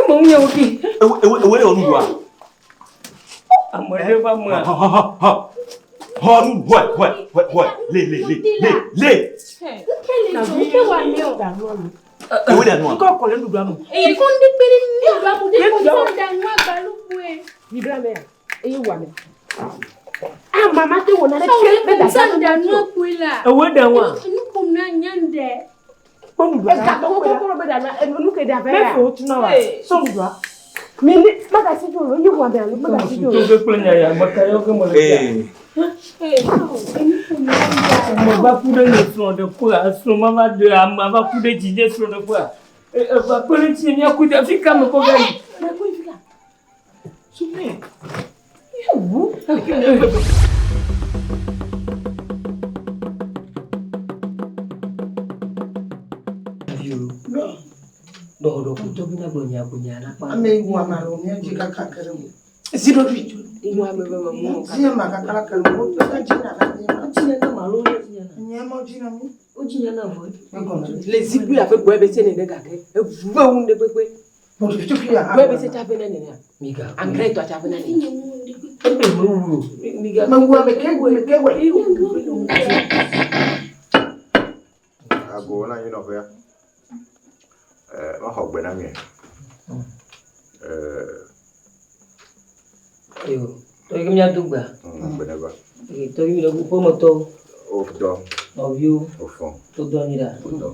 Me ŋu nye wo ki. Ewe ewe ewe le wɔ nuɖua. Ame ɖe va mea. Hɔ hɔ hɔ hɔ nu hɔe hɔe hɔe hɔe le le le le le. Nke le dzɔ, nke wɔ ame o. Ewe le nua. Ŋkɔ kɔ le nuɖuɖua me. Eye ko ŋdi kpe ɖe nuɖuɖua me, ɖe ko ŋdi da nua gbalukue. Bibla mea, eye wɔ ame. Ah, mama te wɔ nane ke be da da da nua kpui la. Ewe ɖe nua. Nu ƒom na nya ŋɖe. Kpɔ nuɖuɖua. Ega kɔ kɔ kɔ be da nua enu ke da vɛ ya. Mefe wotu na wa. Sɔ nuɖuɖua. Mi ni magasi dzo lo yi wɔ ame alo magasi dzo lo. To ke kple nya ya me ka yɔ ke me le fia. Me va ku ɖe nye srɔ̃ɖeƒea, srɔ̃ ma va ɖe amea va ku ɖe dzinye srɔ̃ɖeƒea. Eva kpe ɖe ŋutinye míaku ɖe afi ka mekɔ va yi. Mekɔ yi fi ka. Sume. Ɖɔɖɔ kutɔ bi na gblɔ nya ko nya na kpa. Ame yi wɔ ame alo mía dzi kaka ke ɖe mo. Zi ɖoɖoe. Iwu ame be me mu. Dzi ma kaka la ke ɖe mo. Wo dzi na na mi. Dzi na na ma lo dzi na na. Nye ma dzi na mi. Wo dzi na na vɔ. Le zikpui abe gbɔ ebe se nene gake evuve wu ɖe gbegbe. Gbɔ ebe se tsa ve na nenea. Miga. Angrais tɔ tsa ve na nenea. Ebe me wu o. Miga. Me wu ame ke wu ke wɛ. Ago na anyi nɔƒea. Maxɔ gbe na mia. Eyo, tɔgbi ke míado gbea. Gbe ne va. Tɔgbi mi le ƒemetɔwo. Wodɔ. Nɔviwo. Wofɔ. Wodɔ anyi ɖa. Wodɔ.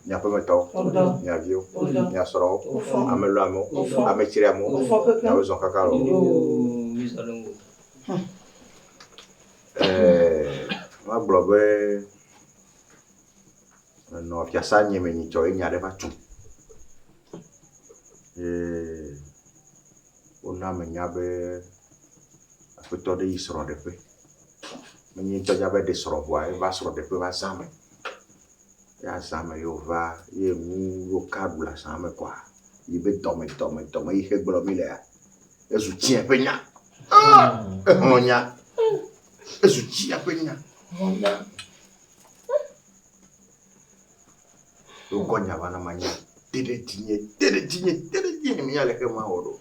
Mia ƒemetɔwo. Wodɔ. Mia viwo. Wodɔ. Mia srɔ̃wo. Wofɔ. Ame lɔamewo. Wofɔ. Ame tsriamewo. Wofɔ kekeŋ. Miawo zɔ kaka lɔ. Yoo, mi zɔ ɖe ŋgɔ. Magblɔ be menɔ fiasa nye me nyitsɔ ye nya ɖe va tu. Ye wona menya be aƒetɔ ɖe yi srɔ̃ɖeƒe. Menye ŋutɔ dza be ɖe srɔ̃ vɔa eva srɔ̃ɖeƒe va zã me. Ya zã me ye wòva ye nu ye woka ɖu le azã me kɔa yi be dɔme dɔme dɔme yi xe gblɔ mi lea ezu tsia ƒe nya. Exlɔ nya. Ezu tsia ƒe nya. Wokɔ nya va na ma nya. Te ɖe dzinye, te ɖe dzinye, te ɖe dzinye mi ya le xe ma wɔ ɖo.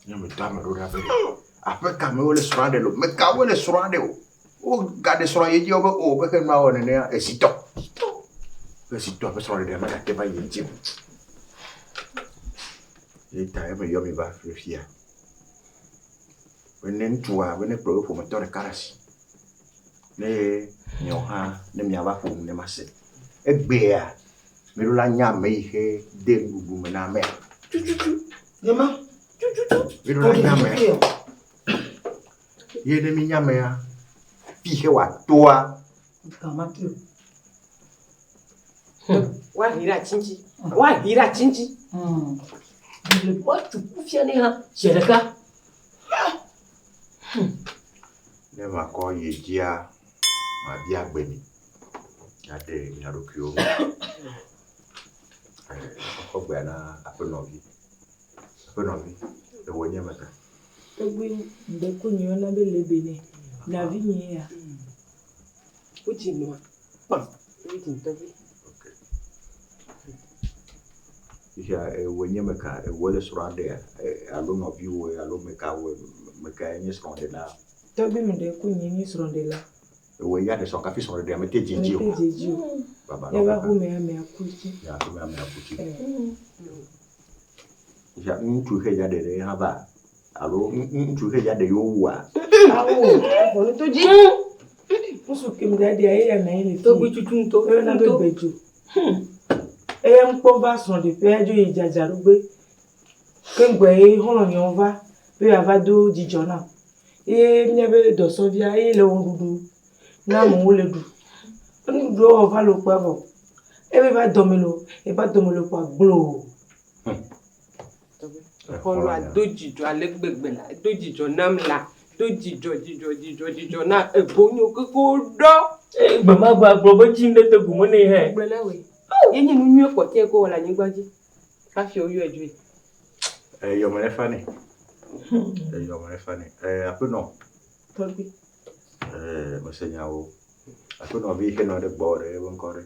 Nye me dɔ ame ɖo ɖa be aƒe ka me wole srɔ̃a ɖe lo? Me ka wole srɔ̃a ɖe o? Wogaɖe srɔ̃ ye dzi wo be o be xe nua wɔ nenea ezitɔ. Ezitɔ ƒe srɔ̃ɖeɖea megate va yi edzi o. Ye ta eme yɔ mi va fifia. Be ne ŋutsua be ne kplɔ ye ƒometɔ ɖeka ɖe asi. Ne miawo hã ne miava ƒo nu ne mase. Egbea mi ɖo la nya ame yi xe de nuɖuɖu me na amea. Tututu. Yema. Tututu. Mi ɖo la nya amea. Ye ne mi nya amea, fi xe wòatoa. Woahi ɖe ati ŋuti. Woahi ɖe ati ŋuti. Woatu kufia nɛ hã zi ɖeka. Ne makɔ yi dzia, mabia gbe mi. Miaɖe mia ɖokuiwo. Xɔ gbea na aƒenɔvi. Aƒenɔvi, ewɔ nye meka. Tɔgbi ŋdɔko nye yɔna be lebe ne. Navi nye ya. Wodzi nɔa. Kpam. Wodzi tɔgbi. Fifia ewɔ nye meka, ewɔ le srɔ̃a ɖea, alo nɔviwòe alo meka wòe, mekae nye srɔ̃ɖela. Tɔgbi ŋdɔko nye nye srɔ̃ɖela. Ewɔ ya ɖe srɔ̃ kafi srɔ̃ɖeɖea mete dzi dzi o. Mete dzi dzi o. Baba Eva nɔ kaka. ƒome amea ku dzi. Ya ƒome amea ku dzi. Fifia ŋutsu xe ya ɖe ɖe hã va alo ŋutsu xe ya ɖe yewo wua. Awo, ʋɔnu to dzi. Ŋutsu kem da ɖia eya na ye le fi. Tɔgbi tutu ŋutɔ. Eyɔna be gbedzo. Eya ŋkpɔ va srɔ̃ɖeƒea dzo yi dzadzraɖogbe. Ke ŋgbɔ ye xɔlɔ̃nyewo va be yeava do dzidzɔ nam. Ye míabe dɔsɔvia ye le wɔ nuɖuɖu na amewo le ɖu. Nuɖuɖuwo wɔ va le wokpɔe vɔ. Ebe va dɔme lo, eva dɔme lo kpɔa gbloo. Xɔlɔa do dzidzɔ ale gbegbe la, do dzidzɔ nam la, do dzidzɔ dzidzɔ dzidzɔ dzidzɔ na egonyo keke ɖɔ. Gbe ma gbe agblɔ be dzi ŋɖe te gume nɛ hɛ. Gblɔ na woe. Ye nye nu nyuie kpɔtɔe ko wɔ le anyigba dzi. Hafi woyɔe dzoe. Eyɔme ne fa nɛ. Eyɔme ne fa nɛ. Aƒenɔ. Tɔgbi. Mese nyawo. Aƒenɔvi xe nɔ ɖe gbɔ ɖe ebe ŋkɔ ɖe.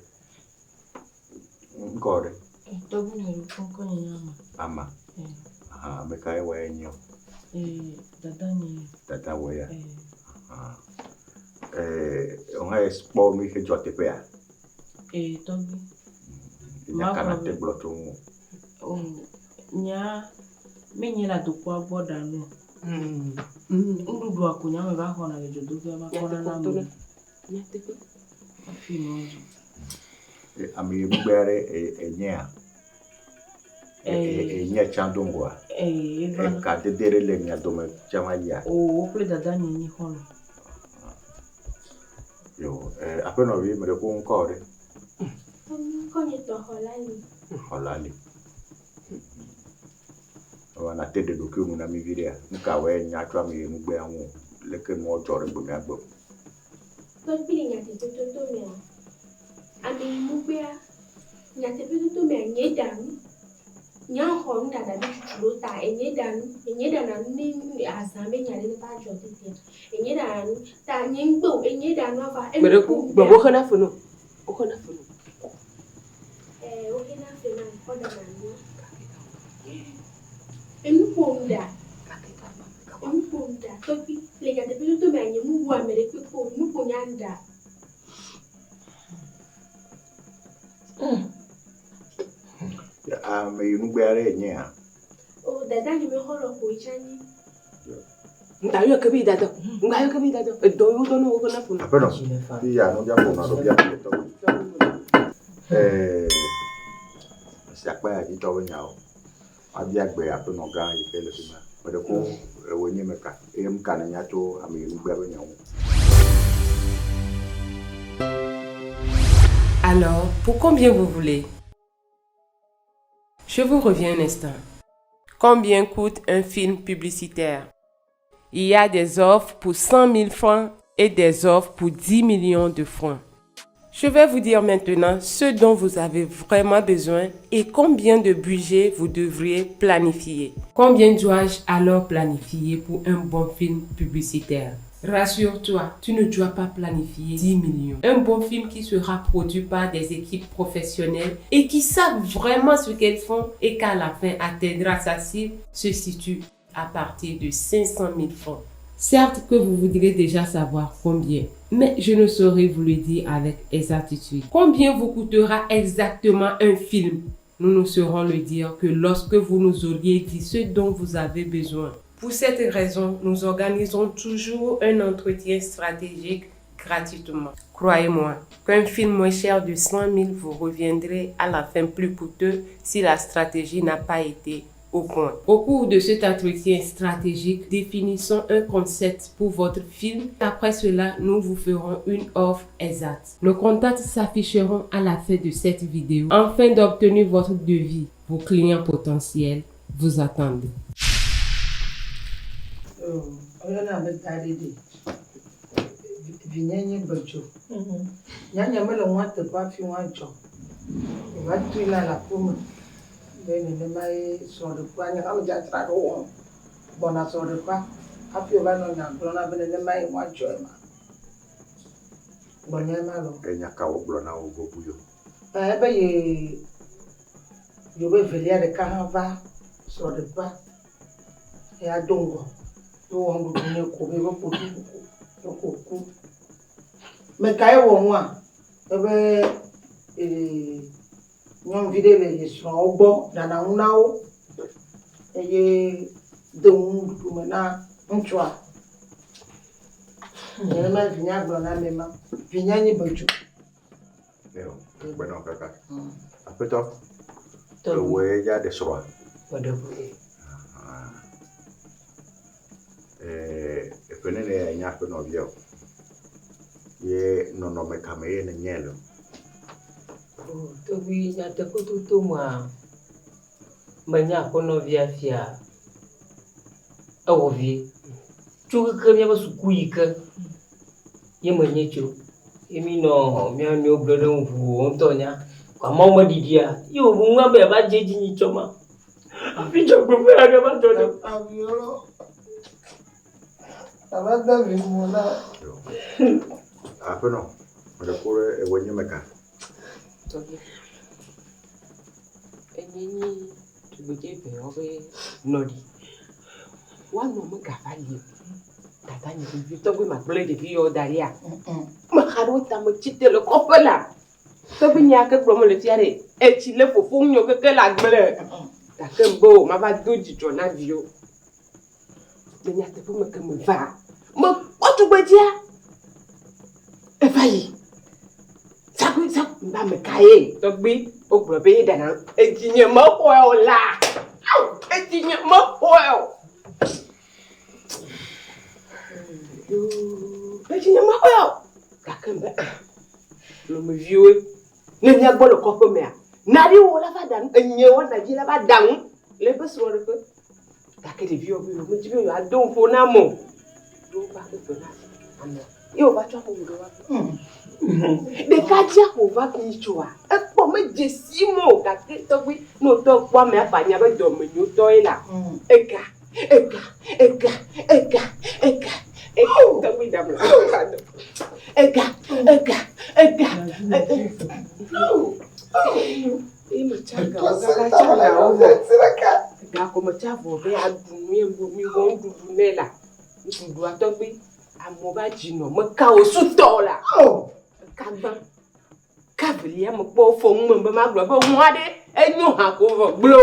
Ŋkɔ ɖe. Tɔgbi nye ɖo kɔkɔ nye nye ama. Ama. Aha, ame kae wɔ enye o? Ee, dada nye. Dada wɔ ya. Aha. Ee, wo hã kpɔ nu yi ke dzɔ teƒea? Ee, tɔgbi. Nya ka nate gblɔ tso ŋu? O, nya menye le adokpoa gbɔ ɖa nu. Nuɖuɖua ko nya me va xɔna le dzodoƒea va kɔna na ame. Hafi nua zu. Ame yi gbegbe aɖe enyea? Enye tsã do ŋgɔa? Ee, eva. Eka dede ɖe le mia dome tsã va yia? O, wo kple dada nye nyi xɔlɔ̃. Yo, aƒenɔvi, me ɖe ko ŋkɔ ɖe? Ŋkɔ nye tɔ Xɔlali. Xɔlali. Ewa nate ɖe ɖokuiwò nu na mí viɖea? Nu ka wɔe nya tso ame yi nugbea ŋu o? Leke nuwo dzɔ ɖe gbemea gbe o? Tɔgbi le nyateƒetoto mea, ame yi nugbea, nyateƒetoto mea, nye ɖa nu. Nye xɔ nuɖaɖa be tsutsu ɖo ta, enye ɖa nu, enye ɖana nu ne azã be nya ɖe va dzɔ tetea. Enye ɖana nu ta nye ŋgbe o, enye ɖa nua va. Gbe ɖe ku gblɔ be woxena fe no. Woxena fe no. Ɛɛ, woxena fe na kɔ ɖana nua. Enu ƒo nu ɖa. Enu ƒo nu ɖa. Tɔgbi le nyateƒetoto mea, nye mu wu ame ɖe kpekpe o. Nu ƒo nya ɖa. Ame yi nugbea ɖe enyea? O, dada nye me xɔlɔ̃ ko tsã nyi. Ŋgba yɔ ke be dada. Ŋgba yɔ ke be dada. Edɔ yi wodɔ ne woxena fe no. Aƒenɔ, fi ya nu dza ƒo nɔ ɖo bia fi tɔgbi. Esi akpa ya dzi tɔ be nyawo. Abia gbe aƒenɔ gã yi ke le fi ma. Me ɖe ko ewoe nye meka eye nu ka nènya tso ame yi nugbea be nya ŋu? Alors, pour combien vous voulez? Je vous reviens un instant. Combien coûte un film publicitaire? Il y a des offres pour 100 000 francs et des offres pour 10 millions de francs. Je vais vous dire maintenant ce dont vous avez vraiment besoin et combien de budget vous devriez planifier. Combien dois-je alors planifier pour un bon film publicitaire? Rassure-toi, tu ne dois pas planifier 10 millions. Un bon film qui sera produit par des équipes professionnelles et qui savent vraiment ce qu'elles font et qu'à la fin atteindra sa cible se situe à partir de 500 000 francs. Certes que vous voudrez déjà savoir combien, mais je ne saurais vous le dire avec exactitude. Combien vous coûtera exactement un film? Nous ne saurons le dire que lorsque vous nous auriez dit ce dont vous avez besoin. Pour cette raison, nous organisons toujours un entretien stratégique gratuitement. Croyez-moi qu'un film moins cher de 100 000 vous reviendrait à la fin plus coûteux si la stratégie n'a pas été au point. Au cours de cet entretien stratégique, définissons un concept pour votre film. Après cela, nous vous ferons une offre exacte. Nos contacts s'afficheront à la fin de cette vidéo afin d'obtenir votre devis. Vos clients potentiels vous attendent. Oyɔna be ta ɖe ɖe. Vinye nye bedzo. Nyanya mele ŋua teƒe hafi ŋua dzɔ. Eva tui na le aƒeme. Be nenema ye srɔ̃ɖeƒea nye ame dzadzra ɖo wɔm. Gbɔna srɔ̃ɖeƒea hafi wòva nɔ nya gblɔm na be nenema ye ŋua dzɔe ma. Gbɔnye ma lɔ. Enya ka wogblɔ na wo gobu yo? Ebe ye yewo velia ɖeka hã va srɔ̃ɖeƒea. Eya do ŋgɔ. Ye wowɔ nuɖuɖu nɛ ko be ƒo ɖu ko ko ku. Me kae wɔ nua? Ebe nyɔnuvi ɖe le ye srɔ̃wo gbɔ ɖana nu na wo eye de nu nuɖuɖu me na ŋutsua. Nenema vinya gblɔ na ame ma. Vinya nye bedzo. Yo, gbenɔ kaka. Aƒetɔ, ewɔe ya ɖe srɔ̃a? Meɖe ƒe. Eƒe nene ya nye aƒenɔvia o. Ye nɔnɔme ka me ye nenye le? O, tɔgbi nyateƒetoto mea, menya aƒenɔvia fia ewɔ vie. Tso keke míaƒe suku yi ke ye menye tso. Ye mi nɔ mía nɔewo gblɔ ɖe ŋu ʋuu ŋutɔ nya. Ko amewo meɖiɖia, ye wòbu ŋua be yeava dze edzi nyitsɔ ma. Hafi dzɔgbevɔ̃e aɖe va dzɔ ɖe. Aviwo ava de vi mo na. Aƒenɔ, meɖe ku ɖe ewɔe nye meka. Enye nyi tugbedze eveawo be nɔɖi. Woanɔ megava li o. Dada nye vevi tɔgbe magblẽ ɖevi yawo da ɖia? Mexa ɖe wo ta metsi te le kɔƒe la. Tɔgbe nya ke gblɔm mele fia ɖe, etsi lé fofonye keke le agble. Gake ŋbe o, mava do dzidzɔ na viwo. Le nyateƒe me ke meva, mekpɔ tugbedzea. Eva yi. Zagbe, zagbe, ŋbe ame kae? Tɔgbe, wogblɔ be yeɖana. Edzinye mexɔe o la. Ao, edzinye mexɔe o. Edzinye mexɔe o. Gake ŋbe, ah, lɔmeviwoe. Ne mía gbɔ le kɔƒe mea, naɖiwò la va ɖa nu, enye woana dzi la va ɖa nu le eƒe srɔ̃ɖeƒe. Gake ɖeviwo be yewomedi be yewoado ŋƒo nam o. Ye wova xe fe na amea. Ye wòva tsɔ amewo ɖe woaƒe. Ɖekadzia ko wòva kli tsoa, ekpɔ medze si mo o gake tɔgbi ne wòtɔ kpɔ amea ƒe anya be dɔmenyotɔe la, ega, ega, ega, ega, ega, ega, tɔgbi ɖam la, ega, ega, ega, ega. Eye metsa gawo gava tsa gawo vɔ. Ga ko metsa vɔ be aɖu nu ye mi wɔ nuɖuɖu nɛ la, nuɖuɖua tɔgbi amewo va dzi nɔ meka wo sutɔ la. Eka gbã. Ka velia mekpɔ wofɔ ŋume be magblɔ be ŋu aɖe enyo hã ko vɔ gblɔ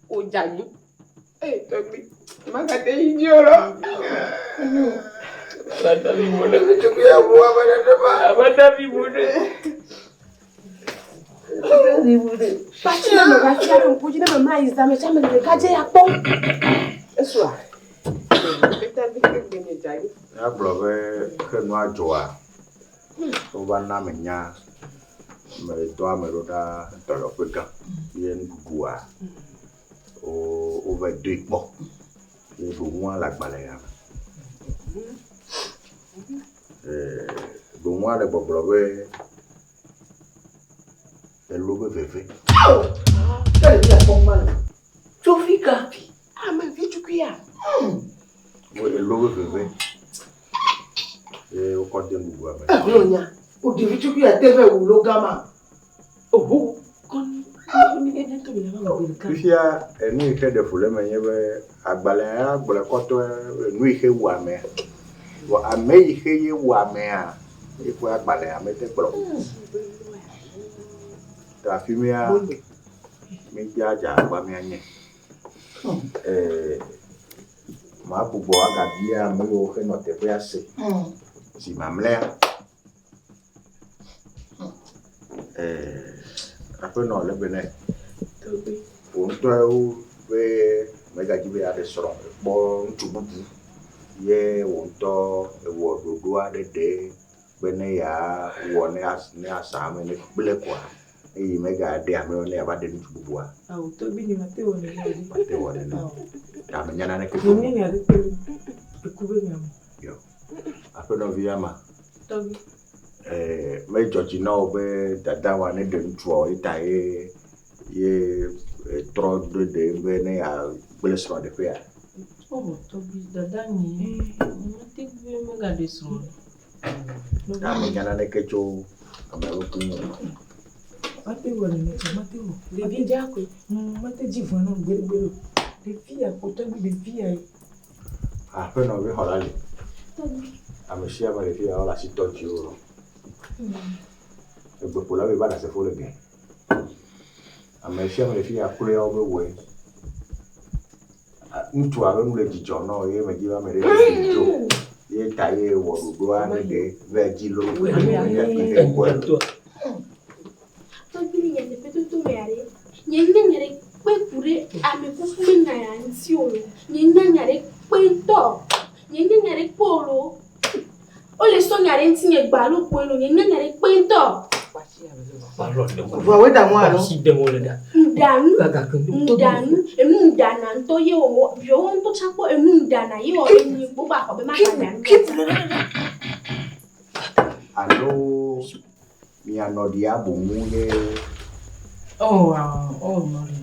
wodze anyi. Ee tɔgbi magate yi dzi o lɔ. Kpatsi ne meva fia ɖe ŋku dzi ne memla yi zã me tsa mele ɖeka dze ya kpɔm. Esua. Míagblɔ be ke nua dzɔa, wova na menya medɔ ame ɖo ɖa dɔyɔƒe gã ye nuɖuɖua wova doe kpɔ ye ɖoŋua le agbalẽ ya me. Ɖoŋua le gbɔgblɔ be elo be veve. Tso fi ka? Ame vi tsukuia. Elo be veve. Ye wokɔ de nuɖuɖua me. Ehlo nya. O ɖevi tsukuia te vɛ wu lo gama. Oho. Fifia enu yi ke ɖe fu le eme nye be agbalẽ ya gblɔe kɔtɔe be nu yi ke wu amea. Vɔ ame yi ke ye wu amea ye ƒe agbalẽa mete gblɔ o. Ta afi mía mídze adze agbagba míanye. Ee, magbugbɔ agabia ame yiwo ke nɔ teƒea se zi mamlɛa. Ee, aƒenɔ le be nɛ. Wò ŋutɔe be mègadzi be yeaɖe srɔ̃ kpɔ ŋutsu bubu ye wò ŋutɔ èwɔ ɖoɖo aɖe ɖe be ne yeawɔ ne azã me ne gblẽ koa eye megaɖe amewo ne yeava ɖe ŋutsu bubua. Awo tɔgbi nye mate wɔ nene o. Mate wɔ nene. Ta menya naneke tso. Nye nya ɖeke o. Eku be nya me. Yo. Aƒenɔvi ama. Tɔgbi. Eh, medzɔ dzi na wò be dada wa ne ɖe ŋutsua o eta ye ye trɔ ɖo ɖe be ne yeagblẽ srɔ̃ɖeƒea. Oh, tɔgbi dada nye mate be megaɖe srɔ̃ o. Ta menya naneke tso amewo ku ŋu o. Mate wɔ nene tsɛ, mate wɔ. Ɖevi dza koe. Mate dzi vɔ̃ na gbeɖegbeɖe o. Ɖevi ya ko tɔgbi ɖevi ya ye. Aƒenɔvi xɔ la li. Ame sia ame le fi ya wole asi tɔ dzi o. Egbeƒolawo yi va ɖasefo le ge. Ame sia ame le fi ya kloe wobe wɔe. Ŋutsua be nu le dzidzɔ nɔ ye medzi be ame ɖe ne dzo. Ye ta ye wɔ ɖoɖo aɖe ɖe be dzi lo. Tɔgbi le nyateƒetoto mea ɖe, nye nya nya ɖe kpe ku ɖe ame kuku me nya ya ŋuti o lo. Nye nya nya ɖe kpe ŋutɔ. Nye nya nya ɖe kpe o lo. Wole sɔ nya ɖe ŋuti nye gba alo kpoe lo. Nye nya nya ɖe kpe ŋutɔ. Vɔ woe ɖa ŋua alo? Ŋɖanu, ŋɖanu, enu ŋɖana ŋutɔ ye wɔ viawo ŋutɔ tsã kpɔ enu ŋɖana ye wɔ enyi gbogbo axɔ be magba ɖa nu. Alo mianɔ ɖia boŋu ye. Oh, oh, nɔ ɖi.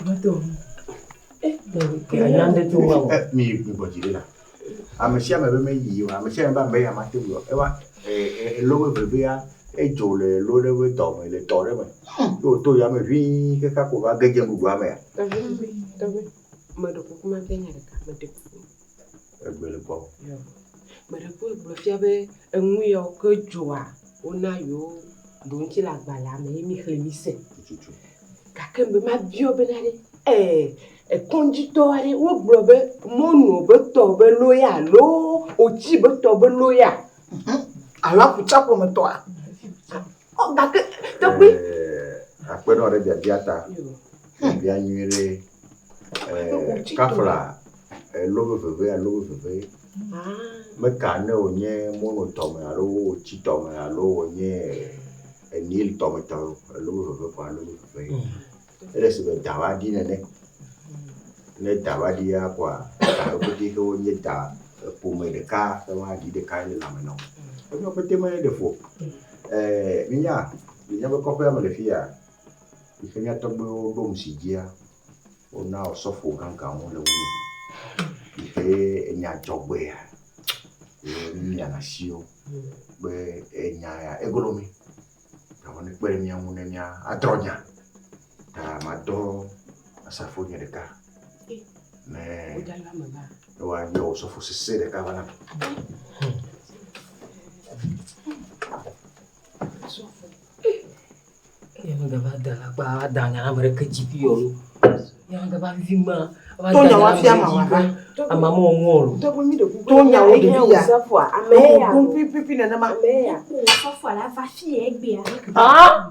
Mate wɔ nu. Mi gbɔ dzi ɖe la. Ame sia ame be meyi o, ame sia ame be ame ya mate ŋui o. Ewa elo be vevea Edzo le lo ɖe be dɔme le tɔ ɖe me. Ye wòto yame ʋĩi kaka ko va ge dze nuɖuɖua mea? Tɔgbi, tɔgbi, meɖe kuku mabia nya ɖeka, meɖe kuku. Egbe le gbɔwò. Meɖe kuku egblɔ fia be enu yawo ke dzɔa wona yewo ɖo ŋuti le agbalẽa me ye míxlẽ míse. Tututu. Gake be mabiɔ bena ɖe ee ekɔdzitɔ aɖe wogblɔ be mɔnu be tɔ be loya alo otsi be tɔ be loya. Alo aƒutsaƒometɔa? Ɔ gake tɔgbi. Akpe nɔ ɖe biabia ta. Biabia nyui ɖe. Kafla elo be veve alo be veve. Meka ne wònye mɔnu tɔme alo wotsi tɔme alo wònye enil tɔme tɔ elo be veve ko alo be veve. Ele si be da va ɖi nene. Ne da va ɖia koa, da wo pete ke wonye da ƒome ɖeka ke wa ɖi ɖeka le lãme na wo. Emiawo pete me ɖe fo. Minya, le míaƒe kɔƒea me le fia, yi ke mía tɔgbuiwo ɖo nu si dzia, wona osɔfo gãgãwo le ŋunye. Yi ke enya dzɔgbea, ye mímiana asi wo be enya ya eglo mi. Ta wo ne kpe ɖe mía ŋu ne mía adrɔ̃ nya. Ta madɔ asrafo nye ɖeka. Ne ne woayɔ osɔfo sesẽ ɖeka va na mi. Nye megava da alakpa ada nya na ame ɖeke dzi fi o. Nye megava vivi ma. To nya wa fia ma wa va. Ama mo ŋu o. To nyawo ɖevi ya. Ame ya. Kum pipipi nenema. Ame ya. Osɔfoa la va fi egbea. Ah!